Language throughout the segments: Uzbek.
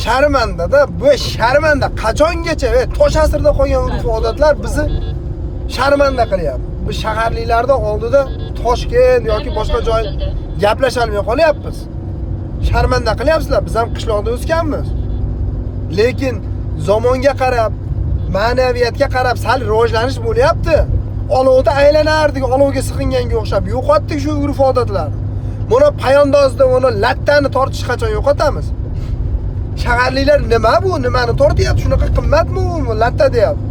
Sharmanda-da, bu sharmanda qachongacha tosh asrda qolgan urf odatlar bizni sharmanda qilyapti. Biz shaharliklarda oldida Toshkent yoki boshqa joy gaplasholmay qolyapmiz. Sharmanda qilyapsizlar, biz ham qishloqda o'sganmiz. Lekin zamonga qarab, ma'naviyatga qarab sal rivojlanish bo'lyapti. Olovda aylanardik, olovga sig'inganga o'xshab yo'qotdik shu urf odatlarni. Buni payandozda uni lattani tortish qachon yo'qotamiz? Shaharliklar nima bu? Nimani tortyapti? Shunaqa qimmatmi u latta deyapti.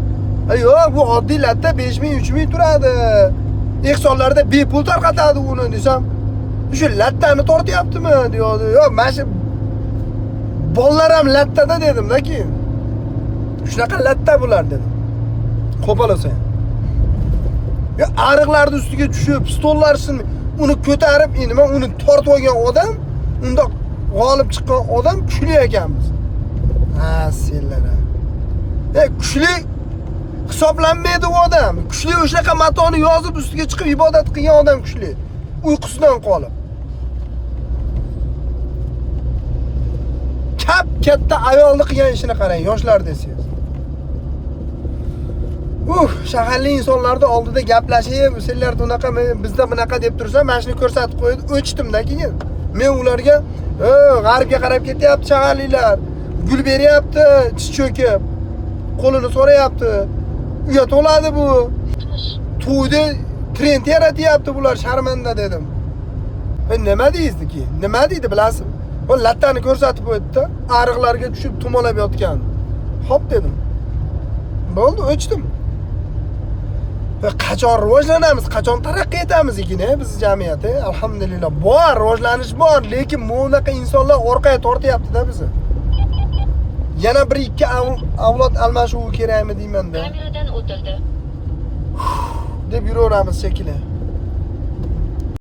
Yo'q, bu oddiy latta 5000, 3000 turadi. Ehsonlarda bepul tarqatadi uni desam, shu lattani tortyaptimi deyapti. Yo'q, mana shu bolalar ham lattada dedim-da keyin. Shunaqa latta bular dedim. Qo'pol olsa ham. Ya ariqlarning ustiga tushib, stollar uni ko'tarib, nima uni tortib olgan odam, unda g'olib chiqqan odam kuchli ekanmiz. Ha, senlar. Kuchli hisoblanmaydi u odam. Kuchli o'shanaqa matoni yozib ustiga chiqib ibodat qilgan odam kuchli. Uyqusidan qolib. Kap katta ayolni qilgan ishini qarang, yoshlar desangiz. Shaharli insonlarni oldida gaplashib, senlar bunaqa, bizda bunaqa deb tursa, mana shuni ko'rsatib qo'ydi, o'chdim-da keyin. Men ularga, g'arbga qarab ketyapti shaharliklar, gul beryapti, tiz cho'kib, qo'lini so'rayapti. Uyat bo'ladi bu. To'yda trend yaratyapti bular, sharmanda dedim. Nima deysiz keyin? Nima deydi bilasizmi? O lattani ko'rsatib qo'ydi-da, ariqlarga tushib tumalab yotgan. Hop dedim. Bo'ldi, o'chdim. Qachon rivojlanamiz, qachon taraqqiy etamiz ekan, biz jamiyat, alhamdulillah bor, rivojlanish bor, lekin bunaqa insonlar orqaga tortyapti-da bizni. Yana bir ikki avlod almashuvi kerakmi deyman-da. Kameradan o'tildi. Deb yuraveramiz shekilli.